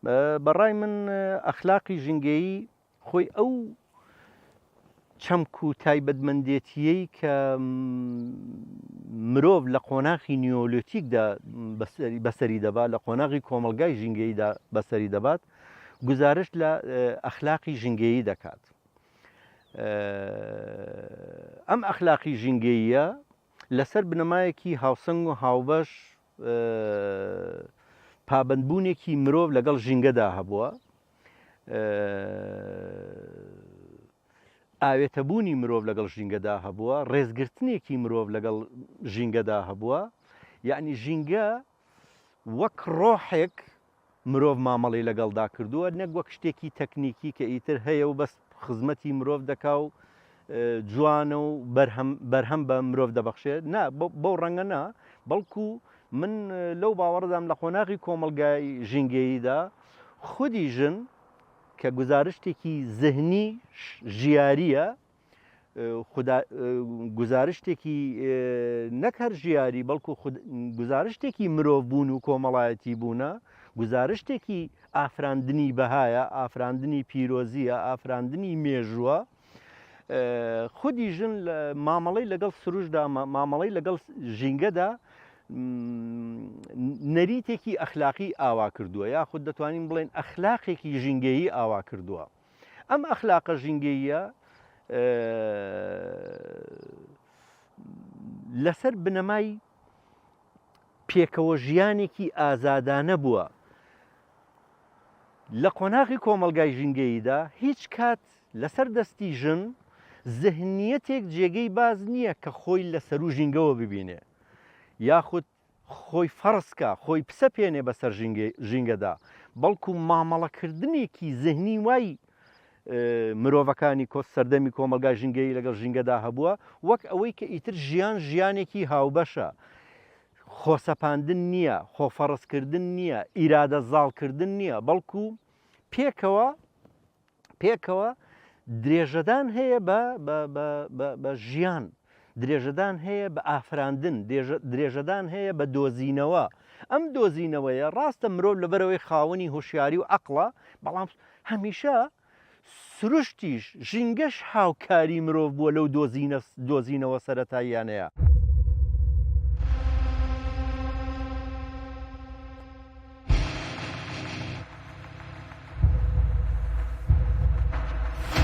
بەڕای من ئەخلاقی ژینگەیی خۆی ئەو چەمک و تایبەتمەندێتییەی کە مرۆڤ لە قۆناخی نیۆلۆتیکدا بەسەری دەبات، لە قۆناغی کۆمەڵگای ژینگەییدا بەسەری دەبات، گوزارشت لە ئەخلاقی ژینگەیی دەکات. ئەم ئەخلاقی ژینگەییە لەسەر بنەمایەکی هاوسەنگ و هاوبەش پابەندبوونێکی مرۆڤ لەگەڵ ژینگەدا هەبووە، ئاوێتەبوونی مرۆڤ لەگەڵ ژینگەدا هەبووە، ڕێزگرتنێکی مرۆڤ لەگەڵ ژینگەدا هەبووە، یەعنی ژینگە وەک ڕۆحێک مرۆڤ مامەڵەی لەگەڵدا کردووە نەک وەک شتێکی تەکنیکی کە ئیتر هەیە و بەس خزمەتی مرۆڤ دەکا و جوانە و بەرهەم بەرهەم بە مرۆڤ دەبەخشێت نا بەو ڕەنگە نا بەڵکو من لەو باوەڕدام لە قۆناغی کۆمەڵگای ژینگەییدا خودی ژن کە گوزارشتێکی زهنی ژیارییە، خودا گوزارشتێکی نەک هەر ژیاری بەڵکو گوزارشتێکی مرۆڤ بوون و کۆمەڵایەتی بوونە، گوزارشتێکی ئافراندنی بەهایە، ئافراندنی پیرۆزییە، ئافراندنی مێژووە. خودی ژن مامەڵەی لەگەڵ سروشدا، مامەڵەی لەگەڵ ژینگەدا نەریتێکی ئەخلاقی ئاوا کردووە یاخود دەتوانین بڵێن ئەخلاقێکی ژینگەیی ئاوا کردووە. ئەم ئەخلاقە ژینگەییە لەسەر بنەمای پێکەوە ژیانێکی ئازادانە بووە. لە قۆناغی کۆمەڵگای ژینگەییدا هیچ کات لەسەر دەستی ژن زهنیەتێک جێگەی باس نییە کە خۆی لە سەروو ژینگەوە ببینێ یاخود خۆی فەرز کا، خۆی بسەپێنێ بەسەر ژینگەدا، بەڵکو مامەڵەکردنێکی زهنی وای مرۆڤەکانی سەردەمی کۆمەڵگای ژینگەیی لەگەڵ ژینگەدا هەبووە، وەک ئەوەی کە ئیتر ژیان ژیانێکی هاوبەشە، خۆسەپاندن نییە، خۆفەڕزکردن نییە، ئیرادە زاڵکردن نییە، بەڵکو پێکەوە پێکەوە درێژەدان هەیە بە بە ژیان، درێژەدان هەیە بە ئافراندن، درێژەدان هەیە بە دۆزینەوە. ئەم دۆزینەوەیە ڕاستە مرۆڤ لەبەرئەوەی خاوەنی هۆشیاری و عەقڵە، بەڵام هەمیشە سروشتیش، ژینگەش هاوکاری مرۆڤ بووە لەو دۆزینەوە سەرەتاییانەیە.